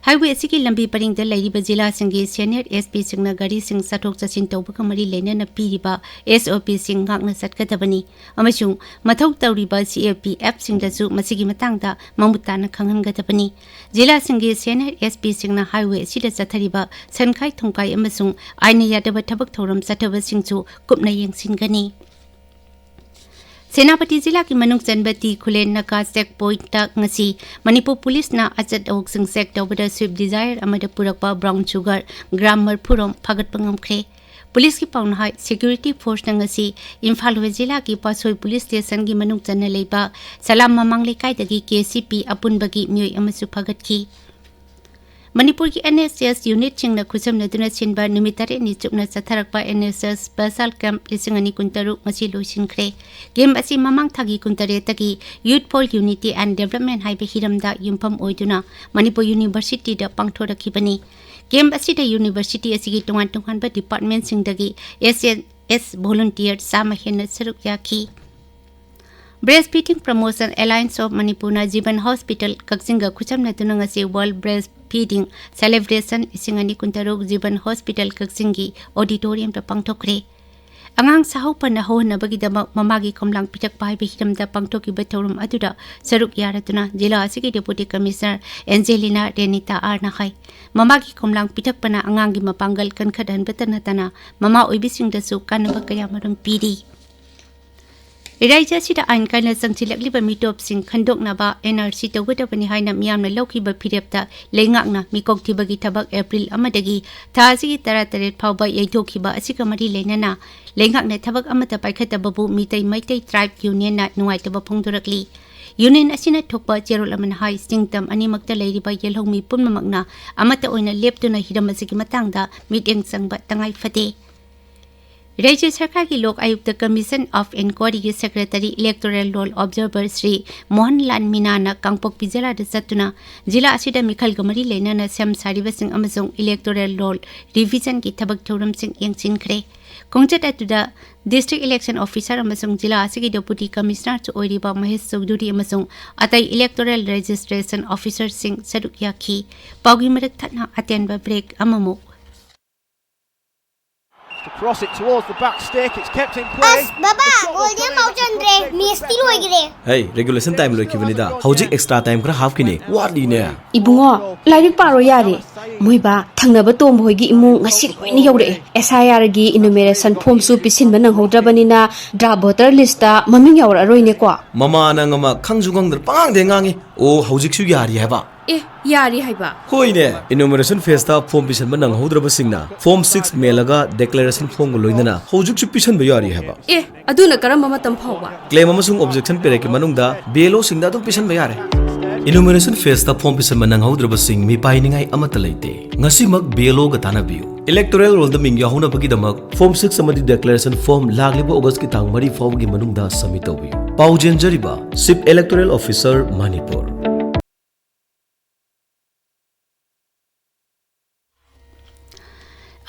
ꯍꯥꯏꯋꯦ ꯑꯁꯤꯒꯤ ꯂꯝꯕꯤ ꯄꯔꯤꯡꯗ ꯂꯩꯔꯤꯕ ꯖꯤꯂꯥꯁꯤꯡꯒꯤ ꯁꯦꯅꯤꯌꯔ ꯑꯦꯁ ꯄꯤꯁꯤꯡꯅ ꯒꯥꯔꯤꯁꯤꯡ ꯆꯠꯊꯣꯛ ꯆꯠꯁꯤꯟ ꯇꯧꯕꯒ ꯃꯔꯤ ꯂꯩꯅꯅ ꯄꯤꯔꯤꯕ ꯑꯦꯁ ꯑꯣ ꯄꯤꯁꯤꯡ ꯉꯥꯛꯅ ꯆꯠꯀꯗꯕꯅꯤ ꯑꯃꯁꯨꯡ ꯃꯊꯧ ꯇꯧꯔꯤꯕ ꯁꯤ ꯑꯦ ꯄꯤ ꯑꯦꯐꯁꯤꯡꯗꯁꯨ ꯃꯁꯤꯒꯤ ꯃꯇꯥꯡꯗ ꯃꯃꯨꯠ ꯇꯥꯅ ꯈꯪꯍꯟꯒꯗꯕꯅꯤ꯫ ꯖꯤꯂꯥꯁꯤꯡꯒꯤ ꯁꯦꯅꯤꯌꯔ ꯑꯦꯁ ꯄꯤꯁꯤꯡꯅ ꯍꯥꯏꯋꯦ ꯑꯁꯤꯗ ꯆꯠꯊꯔꯤꯕ ꯁꯟꯈꯥꯏ ꯊꯨꯝꯈꯥꯏ ꯑꯃꯁꯨꯡ ꯑꯥꯏꯟꯅ ꯌꯥꯗꯕ ꯊꯕꯛ ꯊꯧꯔꯝ ꯆꯠꯊꯕꯁꯤꯡꯁꯨ ꯀꯨꯞꯅ ꯌꯦꯡꯁꯤꯟꯒꯅꯤ꯫ ꯁꯦꯅꯥꯄꯇꯤ ꯖꯤꯂꯥꯒꯤ ꯃꯅꯨꯡ ꯆꯟꯕ ꯇꯤ ꯈꯨꯂꯦꯟ ꯅꯥꯀꯥ ꯆꯦꯛ ꯄꯣꯏꯟꯠꯇ ꯉꯁꯤ ꯃꯅꯤꯄꯨꯔ ꯄꯨꯂꯤꯁꯅ ꯑꯆꯠ ꯑꯋꯣꯛꯁꯤꯡ ꯆꯦꯛ ꯇꯧꯕꯗ ꯁ꯭ꯋꯤꯐ ꯗꯤꯖꯥꯌꯔ ꯑꯃꯗ ꯄꯨꯔꯛꯄ ꯕ꯭ꯔꯥꯎꯟ ꯁꯨꯒꯔ ꯒ꯭ꯔꯥꯝ ꯃꯔꯐꯨ ꯔꯣꯝ ꯐꯥꯒꯠꯄ ꯉꯝꯈ꯭ꯔꯦ꯫ ꯄꯨꯂꯤꯁꯀꯤ ꯄꯥꯎꯅ ꯍꯥꯏ, ꯁꯦꯀ꯭ꯌꯨꯔꯤꯇꯤ ꯐꯣꯔꯁꯅ ꯉꯁꯤ ꯏꯝꯐꯥꯜ ꯋꯦꯁ ꯖꯤꯂꯥꯒꯤ ꯄꯥꯠꯁꯣꯏ ꯄꯨꯂꯤꯁ ꯁ꯭ꯇꯦꯁꯟꯒꯤ ꯃꯅꯨꯡ ꯆꯟꯅ ꯂꯩꯕ ꯁꯂꯥꯝ ꯃꯃꯥꯡ ꯂꯩꯀꯥꯏꯗꯒꯤ ꯀꯦ ꯁꯤ ꯄꯤ ꯑꯄꯨꯟꯕꯒꯤ ꯃꯤꯑꯣꯏ ꯑꯃꯁꯨ ꯐꯥꯒꯠꯈꯤ꯫ ꯃꯅꯤꯄꯨꯔꯒꯤ ꯑꯦꯟ ꯑꯦꯁ ꯑꯦꯁ ꯌꯨꯅꯤꯠꯁꯤꯡꯅ ꯈꯨꯠꯁꯝꯅꯗꯨꯅ ꯁꯤꯟꯕ ꯅꯨꯃꯤꯠ ꯇꯔꯦꯠꯅꯤ ꯆꯨꯞꯅ ꯆꯠꯊꯔꯛꯄ N S S special camp ꯂꯤꯁꯤꯡ ꯑꯅꯤ ꯀꯨꯟꯇꯔꯨꯛ ꯉꯁꯤ ꯂꯣꯏꯁꯤꯟꯈ꯭ꯔꯦ꯫ ꯀꯦꯝꯞ ꯑꯁꯤ ꯃꯃꯥꯡ ꯊꯥꯒꯤ ꯀꯨꯟꯇꯔꯦꯠꯇꯒꯤ Youth for Unity and Development ꯍꯥꯏꯕ ꯍꯤꯔꯝꯗ ꯌꯨꯝꯐꯝ ꯑꯣꯏꯗꯨꯅ ꯃꯅꯤꯄꯨꯔ ꯌꯨꯅꯤꯚꯔꯁꯤꯇꯤꯗ ꯄꯥꯡꯊꯣꯔꯛꯈꯤꯕꯅꯤ꯫ ꯀꯦꯝꯞ ꯑꯁꯤꯗ ꯌꯨꯅꯤꯚꯔꯁꯤꯇꯤ ꯑꯁꯤꯒꯤ ꯇꯣꯉꯥꯟ ꯇꯣꯉꯥꯟꯕ ꯗꯤꯄꯥꯔꯠꯃꯦꯟꯠꯁꯤꯡꯗꯒꯤ ꯑꯦꯁ ꯑꯦꯟ ꯑꯦꯁ ꯚꯣꯂꯨꯟꯇꯤꯌꯔ ꯆꯥꯝꯃ ꯍꯦꯟꯅ ꯁꯔꯨꯛ ꯌꯥꯈꯤ꯫ Breast Feeding Promotion Alliance of ꯃꯅꯤꯄꯨꯔꯅ ꯖꯤꯕꯟ ꯍꯣꯁꯄꯤꯇꯥꯜ ꯀꯛꯆꯤꯡꯒ ꯈꯨꯠꯁꯝꯅꯗꯨꯅ ꯉꯁꯤ ꯋꯥꯔꯜꯗ ꯕ꯭ꯔꯦꯁ ꯐꯤꯗꯤꯡ ꯁꯦꯂꯦꯕ꯭ꯔꯦꯁꯟ ꯂꯤꯁꯤꯡ ꯑꯅꯤ ꯀꯨꯟꯇꯔꯨꯛ ꯖꯤꯕꯟ ꯍꯣꯁꯄꯤꯇꯥꯜ ꯀꯛꯆꯤꯡꯒꯤ ꯑꯣꯗꯤꯇꯣꯔꯤꯌꯝꯗ ꯄꯥꯡꯊꯣꯛꯈ꯭ꯔꯦ꯫ ꯑꯉꯥꯡ ꯁꯥꯍꯧ ꯐꯅ ꯍꯧꯍꯟꯅꯕꯒꯤꯗꯃꯛ ꯃꯃꯥꯒꯤ ꯈꯣꯝꯂꯥꯡ ꯄꯤꯊꯛꯄ ꯍꯥꯏꯕ ꯍꯤꯔꯝꯗ ꯄꯥꯡꯊꯣꯛꯈꯤꯕ ꯊꯧꯔꯝ ꯑꯗꯨꯗ ꯁꯔꯨꯛ ꯌꯥꯔꯗꯨꯅ ꯖꯤꯂꯥ ꯑꯁꯤꯒꯤ ꯗꯦꯄꯨꯇꯤ ꯀꯃꯤꯁꯅꯔ ꯑꯦꯟꯖꯦꯂꯤꯅꯥ ꯔꯦꯅꯤꯇꯥ ꯑꯥꯔꯅ ꯍꯥꯏ, ꯃꯃꯥꯒꯤ ꯈꯣꯝꯂꯥꯡ ꯄꯤꯊꯛꯄꯅ ꯑꯉꯥꯡꯒꯤ ꯃꯄꯥꯡꯒꯜ ꯀꯟꯈꯠꯍꯟꯕꯇ ꯅꯠꯇꯅ ꯃꯃꯥ ꯑꯣꯏꯕꯤꯁꯤꯡꯗꯁꯨ ꯀꯥꯟꯅꯕ ꯀꯌꯥꯃꯔꯨꯝ ꯄꯤꯔꯤ꯫ ꯔꯥꯖ꯭ꯌ ꯑꯁꯤꯗ ꯑꯥꯏꯟ ꯀꯥꯏꯅ ꯆꯪꯁꯤꯜꯂꯛꯂꯤꯕ ꯃꯤꯇꯣꯞꯁꯤꯡ ꯈꯟꯗꯣꯛꯅꯕ ꯑꯦꯟ ꯑꯥꯔ ꯁꯤ ꯇꯧꯒꯗꯕꯅꯤ ꯍꯥꯏꯅ ꯃꯤꯌꯥꯝꯅ ꯂꯧꯈꯤꯕ ꯐꯤꯔꯦꯞꯇ ꯂꯩꯉꯥꯛꯅ ꯃꯤꯀꯣꯛ ꯊꯤꯕꯒꯤ ꯊꯕꯛ ꯑꯦꯄ꯭ꯔꯤꯜ ꯑꯃꯗꯒꯤ ꯊꯥ ꯑꯁꯤꯒꯤ ꯇꯔꯥꯇꯔꯦꯠ ꯐꯥꯎꯕ ꯌꯩꯊꯣꯛꯈꯤꯕ ꯑꯁꯤꯒ ꯃꯔꯤ ꯂꯩꯅꯅ ꯂꯩꯉꯥꯛꯅ ꯊꯕꯛ ꯑꯃꯠꯇ ꯄꯥꯏꯈꯠꯇꯕꯕꯨ ꯃꯤꯇꯩ ꯃꯩꯇꯩ ꯇ꯭ꯔꯥꯏꯕ ꯌꯨꯅꯤꯌꯟꯅ ꯅꯨꯡꯉꯥꯏꯇꯕ ꯐꯣꯡꯗꯣꯔꯛꯂꯤ꯫ ꯌꯨꯅꯤꯌꯟ ꯑꯁꯤꯅ ꯊꯣꯛꯄ ꯆꯦꯔꯣꯜ ꯑꯃꯅ ꯍꯥꯏ, ꯆꯤꯡꯇꯝ ꯑꯅꯤꯃꯛꯇ ꯂꯩꯔꯤꯕ ꯌꯦꯜꯍꯧꯃꯤ ꯄꯨꯝꯅꯃꯛꯅ ꯑꯃꯠꯇ ꯑꯣꯏꯅ ꯂꯦꯞꯇꯨꯅ ꯍꯤꯔꯝ ꯑꯁꯤꯒꯤ ꯃꯇꯥꯡꯗ ꯃꯤꯠꯌꯦꯡ ꯆꯪꯕ ꯇꯉꯥꯏ ꯐꯗꯦ꯫ ꯔꯥꯖ꯭ꯌ ꯁꯔꯀꯥꯔꯒꯤ ꯂꯣꯛ ꯑꯌꯨꯛꯇ Commission of Inquiryꯒꯤ Secretary Electoral Roll Observer Shri Mohan ꯂꯥꯜ ꯃꯤꯅꯥꯅ ꯀꯥꯡꯄꯣꯛꯄꯤ ꯖꯤꯂꯥꯗ ꯆꯠꯇꯨꯅ ꯖꯤꯂꯥ ꯑꯁꯤꯗ ꯃꯤꯈꯜꯒ ꯃꯔꯤ ꯂꯩꯅꯅ ꯁꯦꯝ ꯁꯥꯔꯤꯕꯁꯤꯡ ꯑꯃꯁꯨꯡ Electoral Roll Revisionꯒꯤ ꯊꯕꯛ ꯊꯧꯔꯝꯁꯤꯡ ꯌꯦꯡꯁꯤꯟꯈ꯭ꯔꯦ꯫ ꯈꯣꯡꯆꯠ ꯑꯗꯨꯗ District Election Officer ꯑꯃꯁꯨꯡ ꯖꯤꯂꯥ ꯑꯁꯤꯒꯤ Deputy Commissionerꯁꯨ ꯑꯣꯏꯔꯤꯕ ꯃꯍꯦꯁ ꯆꯧꯙꯨꯔꯤ ꯑꯃꯁꯨꯡ ꯑꯇꯩ Electoral Registration Officerꯁꯤꯡ ꯁꯔꯨꯛ ꯌꯥꯈꯤ꯫ ꯄꯥꯎꯒꯤ ꯃꯔꯛ ꯊꯠꯅ ꯑꯇꯦꯟꯕ break ꯑꯃꯃꯨꯛ꯫ To cross it towards the back stick, it's kept in play. ꯑꯁ ꯕꯕꯥ, ꯒꯣꯜꯗꯤ ꯑꯃꯐꯥꯎ ꯆꯟꯗ꯭ꯔꯦ꯫ ꯃꯦꯆꯇꯤ ꯂꯣꯏꯈ꯭ꯔꯦ꯫ ꯍꯩ, ꯔꯤꯒꯨꯂꯦꯁꯟ ꯇꯥꯏꯝ ꯂꯣꯏꯈꯤꯕꯅꯤꯗ꯫ ꯍꯧꯖꯤꯛ ꯑꯦꯛꯁꯇ꯭ꯔꯥ ꯇꯥꯏꯝ ꯈꯔ ꯍꯥꯞꯈꯤꯅꯤ꯫ ꯋꯥꯠꯂꯤꯅꯦ꯫ ꯏꯕꯨꯡꯉꯣ, ꯂꯥꯏꯔꯤꯛ ꯄꯥꯔꯣ ꯌꯥꯔꯦ꯫ ꯃꯣꯏꯕꯥ, ꯊꯪꯅꯕ ꯇꯣꯝꯕ ꯍꯣꯏꯒꯤ ꯏꯃꯨꯡ ꯉꯁꯤ ꯂꯣꯏꯅ ꯌꯧꯔꯛꯑꯦ꯫ ꯑꯦꯁ ꯑꯥꯏ ꯑꯥꯔꯒꯤ ꯏꯅꯨꯃꯦꯔꯦꯁꯟ ꯐꯣꯝꯁꯨ ꯄꯤꯁꯤꯟꯕ ꯅꯪꯍꯧꯗ꯭ꯔꯕꯅꯤꯅ ꯗ꯭ꯔꯥꯐ ꯚꯣꯇꯔ ꯂꯤꯁꯇ ꯃꯃꯤꯡ ꯌꯥꯎꯔꯛꯑꯔꯣꯏꯅꯦꯀꯣ꯫ ꯃꯃꯥ ꯅꯪ ꯑꯃ ꯈꯪꯁꯨ ꯈꯪꯗꯅ ꯄꯉꯥꯡꯗ ꯉꯥꯡꯉꯤ꯫ ꯑꯣ, ꯍꯧꯖꯤꯛꯁꯨ ꯌꯥꯔꯤ ꯍꯥꯏꯕ? ꯑꯦ, ꯌꯥꯔꯤ ꯍꯥꯏꯕ? ꯍꯣꯏꯅꯦ, ꯏꯅꯣꯃꯔꯦꯁꯟ ꯐꯦꯁꯇ ꯐꯣꯝ ꯄꯤꯁꯟꯕ ꯅꯪꯍꯧꯗ꯭ꯔꯕꯁꯤꯡꯅ ꯐꯣꯝ ꯁꯤꯛꯁ ꯃꯦꯜꯂꯒ ꯗꯦꯀ꯭ꯂꯥꯔꯦꯁꯟ ꯐꯣꯝꯒ ꯂꯣꯏꯅꯅ ꯍꯧꯖꯤꯛꯁꯨ ꯄꯤꯁꯟꯕ ꯌꯥꯔꯤ ꯍꯥꯏꯕ꯫ ꯑꯦ, ꯑꯗꯨꯅ ꯀꯔꯝꯕ ꯃꯇꯝ ꯐꯥꯎꯕ? ꯀ꯭ꯂꯦꯝ ꯑꯃꯁꯨꯡ ꯑꯣꯕꯖꯦꯛꯁꯟ ꯄꯤꯔꯛꯀꯤ ꯃꯅꯨꯡꯗ ꯕꯤ ꯑꯦꯜ ꯑꯣꯁꯤꯡꯗ ꯑꯗꯨꯝ ꯄꯤꯁꯟꯕ ꯌꯥꯔꯦ꯫ ꯏꯅꯣꯃꯔꯦꯁꯟ ꯐꯦꯁꯇ ꯐꯣꯝ ꯄꯤꯁꯟꯕ ꯅꯪꯍꯧꯗ꯭ꯔꯕꯁꯤꯡ ꯃꯤꯄꯥꯏꯅꯤꯡꯉꯥꯏ ꯑꯃꯠꯇ ꯂꯩꯇꯦ꯫ ꯉꯁꯤꯃꯛ ꯕꯤ ꯑꯦꯜ ꯑꯣꯒ ꯇꯥꯟꯅꯕꯤꯌꯨ꯫ ꯏꯂꯦꯛꯇꯣꯔꯦꯜ ꯔꯣꯜꯗ ꯃꯤꯡ ꯌꯥꯎꯍꯧꯅꯕꯒꯤꯗꯃꯛ ꯐꯣꯝ ꯁꯤꯛꯁ ꯑꯃꯗꯤ ꯗꯦꯀ꯭ꯂꯥꯔꯦꯁꯟ ꯐꯣꯝ ꯂꯥꯛꯂꯤꯕ ꯑꯣꯒꯁꯀꯤ ꯇꯥꯡ ꯃꯔꯤ ꯐꯥꯎꯕꯒꯤ ꯃꯅꯨꯡꯗ ꯁꯕꯃꯤꯠ ꯇꯧꯕꯤꯌꯨ꯫ ꯄꯥꯎ ꯆꯦꯟꯖꯔꯤꯕ ꯆꯤꯐ ꯏꯂꯦꯛꯇꯣꯔꯦꯜ ꯑꯣꯐꯤꯁꯔ, ꯃꯅꯤꯄꯨꯔ꯫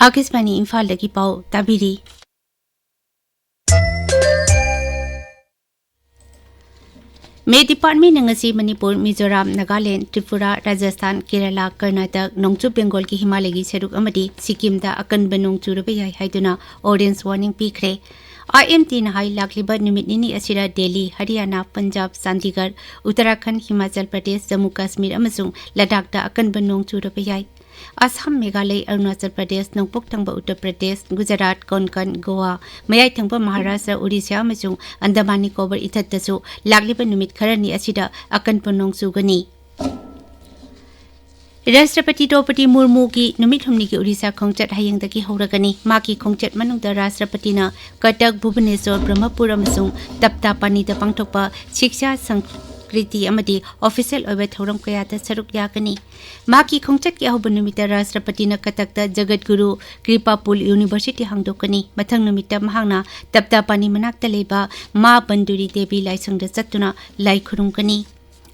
ꯑꯥꯀꯥꯁꯕꯥꯅꯤ ꯏꯝꯐꯥꯜꯗꯒꯤ ꯄꯥꯎ ꯇꯥꯕꯤꯔꯤ꯫ ꯃꯦꯠ ꯗꯤꯄꯥꯔꯠꯃꯦꯟꯅ ꯉꯁꯤ ꯃꯅꯤꯄꯨꯔ, ꯃꯤꯖꯣꯔꯥꯝ, ꯅꯥꯒꯥꯂꯦꯟ, ꯇ꯭ꯔꯤꯄꯨꯔꯥ, ꯔꯥꯖꯁꯊꯥꯟ, ꯀꯦꯔꯂꯥ, ꯀꯔꯅꯥꯇꯛ, ꯅꯣꯡꯆꯨꯞ ꯕꯦꯡꯒꯣꯜꯒꯤ ꯍꯤꯃꯥꯂꯌꯒꯤ ꯁꯔꯨꯛ ꯑꯃꯗꯤ ꯁꯤꯛꯀꯤꯝꯗ ꯑꯀꯟꯕ ꯅꯣꯡ ꯆꯨꯔꯕ ꯌꯥꯏ ꯍꯥꯏꯗꯨꯅ ꯑꯣꯔꯦꯟꯖ ꯋꯥꯔꯅꯤꯡ ꯄꯤꯈ꯭ꯔꯦ꯫ ꯑꯥꯏ ꯑꯦꯝ ꯗꯤꯅ ꯍꯥꯏ, ꯂꯥꯛꯂꯤꯕ ꯅꯨꯃꯤꯠ ꯅꯤꯅꯤ ꯑꯁꯤꯗ ꯗꯦꯜꯂꯤ, ꯍꯔꯤꯌꯥꯅꯥ, ꯄꯟꯖꯥꯕ, ꯆꯥꯟꯗꯤꯒꯔ, ꯎꯠꯇꯔꯥꯈꯟꯗ, ꯍꯤꯃꯥꯆꯜ ꯄ꯭ꯔꯗꯦꯁ, ꯖꯝꯃꯨ ꯀꯥꯁꯃꯤꯔ ꯑꯃꯁꯨꯡ ꯂꯗꯥꯈꯇ ꯑꯀꯟꯕ ꯅꯣꯡ ꯆꯨꯔꯕ ꯌꯥꯏ꯫ ꯑꯁꯥꯝ, ꯃꯦꯘꯥꯂꯌ, ꯑꯔꯨꯅꯥꯆꯜ ꯄ꯭ꯔꯗꯦꯁ, ꯅꯣꯡꯄꯣꯛ ꯊꯪꯕ ꯎꯠꯇꯔ ꯄ꯭ꯔꯗꯦꯁ, ꯒꯨꯖꯔꯥꯠ, ꯀꯣꯟꯀꯟ, ꯒꯣꯋꯥ, ꯃꯌꯥꯏ ꯊꯪꯕ ꯃꯍꯥꯔꯥꯁꯇ꯭ꯔ, ꯑꯣꯔꯤꯁꯥ ꯑꯃꯁꯨꯡ ꯑꯟꯗꯃꯥꯟ ꯅꯤꯀꯣꯕꯔ ꯏꯊꯠꯇꯁꯨ ꯂꯥꯛꯂꯤꯕ ꯅꯨꯃꯤꯠ ꯈꯔꯅꯤ ꯑꯁꯤꯗ ꯑꯀꯟꯕ ꯅꯣꯡ ꯆꯨꯒꯅꯤ꯫ ꯔꯥꯁꯇ꯭ꯔꯄꯇꯤ ꯗ꯭ꯔꯧꯄꯗꯤ ꯃꯨꯔꯃꯨꯒꯤ ꯅꯨꯃꯤꯠ ꯍꯨꯝꯅꯤꯒꯤ ꯑꯣꯔꯤꯁꯥ ꯈꯣꯡꯆꯠ ꯍꯌꯦꯡꯗꯒꯤ ꯍꯧꯔꯒꯅꯤ꯫ ꯃꯍꯥꯛꯀꯤ ꯈꯣꯡꯆꯠ ꯃꯅꯨꯡꯗ ꯔꯥꯁꯇ꯭ꯔꯄꯇꯤꯅ ꯀꯇꯛ, ꯚꯨꯕꯅꯦꯁꯣꯔ, ꯕ꯭ꯔꯍꯃꯄꯨꯔ ꯑꯃꯁꯨꯡ ꯇꯞꯇꯥꯄꯥꯅꯤꯗ ꯄꯥꯡꯊꯣꯛꯄ ꯁꯤꯛꯁꯥ ꯁꯪ-, ꯔꯤꯇꯤ ꯑꯃꯗꯤ ꯑꯣꯐꯤꯁꯤꯌꯦꯜ ꯑꯣꯏꯕ ꯊꯧꯔꯝ ꯀꯌꯥꯗ ꯁꯔꯨꯛ ꯌꯥꯒꯅꯤ꯫ ꯃꯍꯥꯛꯀꯤ ꯈꯣꯡꯆꯠꯀꯤ ꯑꯍꯧꯕ ꯅꯨꯃꯤꯠꯇ ꯔꯥꯁꯇ꯭ꯔꯄꯇꯤꯅ ꯀꯇꯛꯇ ꯖꯒꯠꯒꯨꯔꯨ ꯀ꯭ꯔꯤꯄꯥꯄꯨꯜ ꯌꯨꯅꯤꯚꯔꯁꯤꯇꯤ ꯍꯥꯡꯗꯣꯛꯀꯅꯤ꯫ ꯃꯊꯪ ꯅꯨꯃꯤꯠꯇ ꯃꯍꯥꯛꯅ ꯇꯞꯇꯥꯄꯥꯅꯤ ꯃꯅꯥꯛꯇ ꯂꯩꯕ ꯃꯥ ꯕꯟꯗꯨꯔꯤ ꯗꯦꯕꯤ ꯂꯥꯏꯁꯪꯗ ꯆꯠꯇꯨꯅ ꯂꯥꯏ ꯈꯨꯔꯨꯝꯒꯅꯤ꯫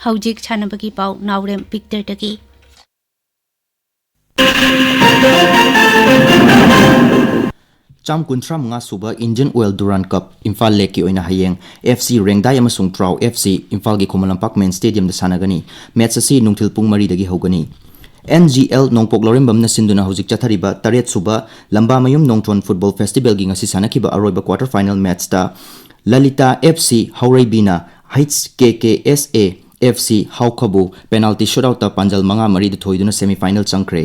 ꯍꯧꯖꯤꯛ ꯁꯥꯟꯅꯕꯒꯤ ꯄꯥꯎ ꯅꯥꯎꯔꯦꯝ ꯕꯤꯛꯇꯔꯗꯒꯤ꯫ ꯆꯥꯝ ꯀꯨꯟꯊ꯭ꯔꯥ ꯃꯉꯥ ꯁꯨꯕ ꯏꯟꯗꯤꯌꯟ ꯑꯣꯏꯜ ꯗꯨꯔꯥꯟ ꯀꯞ ꯏꯝꯐꯥꯜ ꯂꯦꯛꯀꯤ ꯑꯣꯏꯅ ꯍꯌꯦꯡ ꯑꯦꯐ ꯁꯤ ꯔꯦꯡꯗꯥꯏ ꯑꯃꯁꯨꯡ ꯇ꯭ꯔꯥꯎ ꯑꯦꯐ ꯁꯤ ꯏꯝꯐꯥꯜꯒꯤ ꯈꯨꯃꯟ ꯂꯝꯄꯥꯛ ꯃꯦꯟ ꯁ꯭ꯇꯦꯗꯤꯌꯝꯗ ꯁꯥꯟꯅꯒꯅꯤ꯫ ꯃꯦꯠꯆ ꯑꯁꯤ ꯅꯨꯡꯊꯤꯜ ꯄꯨꯡ ꯃꯔꯤꯗꯒꯤ ꯍꯧꯒꯅꯤ꯫ ꯑꯦꯟ ꯖꯤ ꯑꯦꯜ ꯅꯣꯡꯄꯣꯛ ꯂꯧꯔꯦꯝꯕꯝꯅ ꯁꯤꯟꯗꯨꯅ ꯍꯧꯖꯤꯛ ꯆꯠꯊꯔꯤꯕ ꯇꯔꯦꯠ ꯁꯨꯕ ꯂꯝꯕꯥꯃꯌꯨꯝ ꯅꯣꯡꯊ꯭ꯔꯣꯟ ꯐꯨꯠꯕꯣꯜ ꯐꯦꯁꯇꯤꯚꯦꯜꯒꯤ ꯉꯁꯤ ꯁꯥꯟꯅꯈꯤꯕ ꯑꯔꯣꯏꯕ ꯀ꯭ꯋꯥꯇꯔ ꯐꯥꯏꯅꯦꯜ ꯃꯦꯠꯆꯇ ꯂꯂꯤꯇꯥ ꯑꯦꯐ ꯁꯤ ꯍꯧꯔꯩꯕꯤꯅ H K K S A F C ꯍꯥꯎꯈꯕꯨ penalty ꯁꯨꯠꯑꯥꯎꯠꯇ ꯄꯥꯟꯖꯜ ꯃꯉꯥ ꯃꯔꯤꯗ ꯊꯣꯏꯗꯨꯅ ꯁꯦꯃꯤꯐꯥꯏꯅꯦꯜ ꯆꯪꯈ꯭ꯔꯦ꯫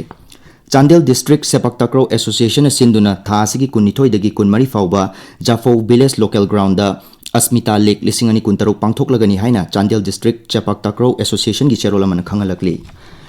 ꯆꯥꯟꯗꯦꯜ ꯗꯤꯁꯇ꯭ꯔꯤꯛ ꯁꯦꯄꯥꯛ ꯇꯥꯀ꯭ꯔꯧ ꯑꯦꯁꯣꯁꯤꯌꯦꯁꯟꯅ ꯁꯤꯟꯗꯨꯅ ꯊꯥ ꯑꯁꯤꯒꯤ ꯀꯨꯟꯅꯤꯊꯣꯏꯗꯒꯤ ꯀꯨꯟꯃꯔꯤ ꯐꯥꯎꯕ ꯖꯥꯐꯧ ꯚꯤꯂꯦꯖ ꯂꯣꯀꯦꯜ ꯒ꯭ꯔꯥꯎꯟꯗ ꯑꯁꯃꯤꯇꯥ ꯂꯤꯒ ꯂꯤꯁꯤꯡ ꯑꯅꯤ ꯀꯨꯟꯇꯔꯨꯛ ꯄꯥꯡꯊꯣꯛꯂꯒꯅꯤ ꯍꯥꯏꯅ ꯆꯥꯟꯗꯦꯜ ꯗꯤꯁꯇ꯭ꯔꯤꯛ ꯁꯦꯄꯥꯛ ꯇꯥꯀ꯭ꯔꯧ ꯑꯦꯁꯣꯁꯤꯌꯦꯁꯟꯒꯤ ꯆꯦꯔꯣꯜ ꯑꯃꯅ ꯈꯪꯍꯜꯂꯛꯂꯤ꯫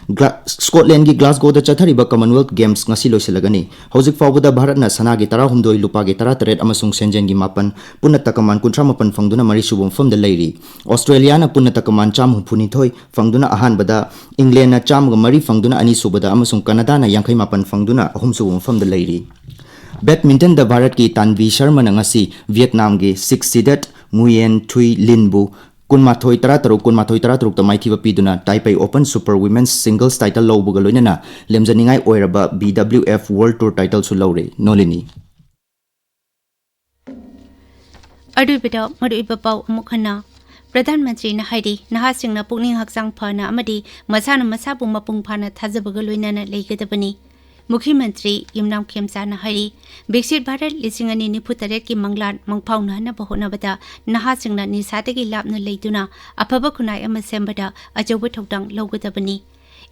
ꯒ꯭ꯂꯥ-, ꯁ꯭ꯀꯣꯠꯂꯦꯟꯒꯤ ꯒ꯭ꯂꯥꯁꯒꯣꯗ ꯆꯠꯊꯔꯤꯕ ꯀꯃꯟꯋꯦꯜꯊ ꯒꯦꯝꯁ ꯉꯁꯤ ꯂꯣꯏꯁꯤꯜꯂꯒꯅꯤ꯫ ꯍꯧꯖꯤꯛ ꯐꯥꯎꯕꯗ ꯚꯥꯔꯠꯅ ꯁꯅꯥꯒꯤ ꯇꯔꯥꯍꯨꯝꯗꯣꯏ, ꯂꯨꯄꯥꯒꯤ ꯇꯔꯥꯇꯔꯦꯠ ꯑꯃꯁꯨꯡ ꯁꯦꯟꯖꯦꯟꯒꯤ ꯃꯥꯄꯟ, ꯄꯨꯟꯅ ꯇꯀꯃꯥꯟ ꯀꯨꯟꯊ꯭ꯔꯥ ꯃꯥꯄꯟ ꯐꯪꯗꯨꯅ ꯃꯔꯤꯁꯨꯕ ꯃꯐꯝꯗ ꯂꯩꯔꯤ꯫ ꯑꯣꯁꯇ꯭ꯔꯦꯂꯤꯌꯥꯅ ꯄꯨꯟꯅ ꯇꯀꯃꯥꯟ ꯆꯥꯝ ꯍꯨꯝꯐꯨꯅꯤꯊꯣꯏ ꯐꯪꯗꯨꯅ ꯑꯍꯥꯟꯕꯗ, ꯏꯪꯂꯦꯟꯅ ꯆꯥꯝꯃꯒ ꯃꯔꯤ ꯐꯪꯗꯨꯅ ꯑꯅꯤꯁꯨꯕꯗ ꯑꯃꯁꯨꯡ ꯀꯅꯥꯗꯥꯅ ꯌꯥꯡꯈꯩ ꯃꯥꯄꯟ ꯐꯪꯗꯨꯅ ꯑꯍꯨꯝꯁꯨꯕ ꯃꯐꯝꯗ ꯂꯩꯔꯤ꯫ ꯕꯦꯗꯃꯤꯟꯇꯟꯗ ꯚꯥꯔꯠꯀꯤ ꯇꯥꯟꯚꯤ ꯁꯔꯃꯅ ꯉꯁꯤ ꯚꯤꯌꯦꯠꯅꯥꯝꯒꯤ ꯁꯤꯛꯁ ꯁꯤꯗꯦꯠ ꯉꯨꯌꯦꯟ ꯊꯨꯏ ꯂꯤꯟꯕꯨ ꯀꯨꯟꯃꯥꯊꯣꯏ ꯇꯔꯥꯇꯔꯨꯛ, ꯀꯨꯟꯃꯥꯊꯣꯏ ꯇꯔꯥꯇꯔꯨꯛꯇ ꯃꯥꯏꯊꯤꯕ ꯄꯤꯗꯨꯅ Taipei open super women's singles title ꯂꯧꯕꯒ ꯂꯣꯏꯅꯅ ꯂꯦꯝꯖꯅꯤꯡꯉꯥꯏ ꯑꯣꯏꯔꯕ B W F world tour ꯇꯥꯏꯇꯜꯁꯨ ꯂꯧꯔꯦ꯫ ꯅꯣꯂꯤꯅꯤ꯫ ꯑꯔꯣꯏꯕꯗ ꯃꯔꯨꯑꯣꯏꯕ ꯄꯥꯎ ꯑꯃꯨꯛ ꯍꯟꯅ꯫ ꯄ꯭ꯔꯙꯥꯟ ꯃꯟꯇ꯭ꯔꯤꯅ ꯍꯥꯏꯔꯤ, ꯅꯍꯥꯁꯤꯡꯅ ꯄꯨꯛꯅꯤꯡ ꯍꯛꯆꯥꯡ ꯐꯅ ꯑꯃꯗꯤ ꯃꯁꯥꯅ ꯃꯁꯥꯕꯨ ꯃꯄꯨꯡ ꯐꯥꯅ ꯊꯥꯖꯕꯒ ꯂꯣꯏꯅꯅ ꯂꯩꯒꯗꯕꯅꯤ꯫ ꯃꯨꯈ꯭ꯌ ꯃꯟꯇ꯭ꯔꯤ ꯌꯨꯝꯅꯥꯝ ꯈꯦꯝꯆꯥꯅ ꯍꯥꯏꯔꯤ, ꯕꯤꯛꯁꯤꯠ ꯚꯥꯔꯠ ꯂꯤꯁꯤꯡ ꯑꯅꯤ ꯅꯤꯐꯨ ꯇꯔꯦꯠꯀꯤ ꯃꯪꯂꯥꯟ ꯃꯪꯐꯥꯎꯅꯍꯟꯅꯕ ꯍꯣꯠꯅꯕꯗ ꯅꯍꯥꯁꯤꯡꯅ ꯅꯤꯁꯥꯗꯒꯤ ꯂꯥꯞꯅ ꯂꯩꯗꯨꯅ ꯑꯐꯕ ꯈꯨꯟꯅꯥꯏ ꯑꯃ ꯁꯦꯝꯕꯗ ꯑꯆꯧꯕ ꯊꯧꯗꯥꯡ ꯂꯧꯒꯗꯕꯅꯤ꯫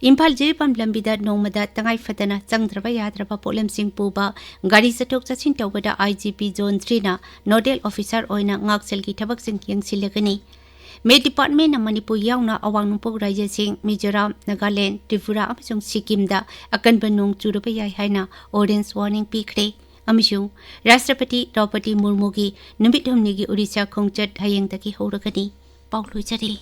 ꯏꯝꯐꯥꯜ ꯖꯤꯔꯤꯕꯥꯝ ꯂꯝꯕꯤꯗ ꯅꯣꯡꯃꯗ ꯇꯉꯥꯏ ꯐꯗꯅ ꯆꯪꯗ꯭ꯔꯕ ꯌꯥꯗ꯭ꯔꯕ ꯄꯣꯠꯂꯝꯁꯤꯡ ꯄꯨꯕ ꯒꯥꯔꯤ ꯆꯠꯊꯣꯛ ꯆꯠꯁꯤꯟ ꯇꯧꯕꯗ ꯑꯥꯏ G P zone ꯊ꯭ꯔꯤꯅ nodal officer ꯑꯣꯏꯅ ꯉꯥꯛꯁꯦꯜꯒꯤ ꯊꯕꯛꯁꯤꯡ ꯌꯦꯡꯁꯤꯜꯂꯒꯅꯤ꯫ ꯃꯦꯠ ꯗꯤꯄꯥꯔꯠꯃꯦꯟꯅ ꯃꯅꯤꯄꯨꯔ ꯌꯥꯎꯅ ꯑꯋꯥꯡ ꯅꯣꯡꯄꯣꯛ ꯔꯥꯖ꯭ꯌꯁꯤꯡ ꯃꯤꯖꯣꯔꯥꯝ, ꯅꯥꯒꯥꯂꯦꯟ, ꯇ꯭ꯔꯤꯄꯨꯔꯥ ꯑꯃꯁꯨꯡ ꯁꯤꯛꯀꯤꯝꯗ ꯑꯀꯟꯕ ꯅꯣꯡ ꯆꯨꯔꯕ ꯌꯥꯏ ꯍꯥꯏꯅ ꯑꯣꯔꯦꯟꯖ ꯋꯥꯔꯅꯤꯡ ꯄꯤꯈ꯭ꯔꯦ꯫ ꯑꯃꯁꯨꯡ ꯔꯥꯁꯇ꯭ꯔꯄꯇꯤ ꯗ꯭ꯔꯧꯄꯗꯤ ꯃꯨꯔꯃꯨꯒꯤ ꯅꯨꯃꯤꯠ ꯍꯨꯝꯅꯤꯒꯤ ꯑꯣꯔꯤꯁꯥ ꯈꯣꯡꯆꯠ ꯍꯌꯦꯡꯗꯒꯤ ꯍꯧꯔꯒꯅꯤ꯫ ꯄꯥꯎ ꯂꯣꯏꯖꯔꯦ꯫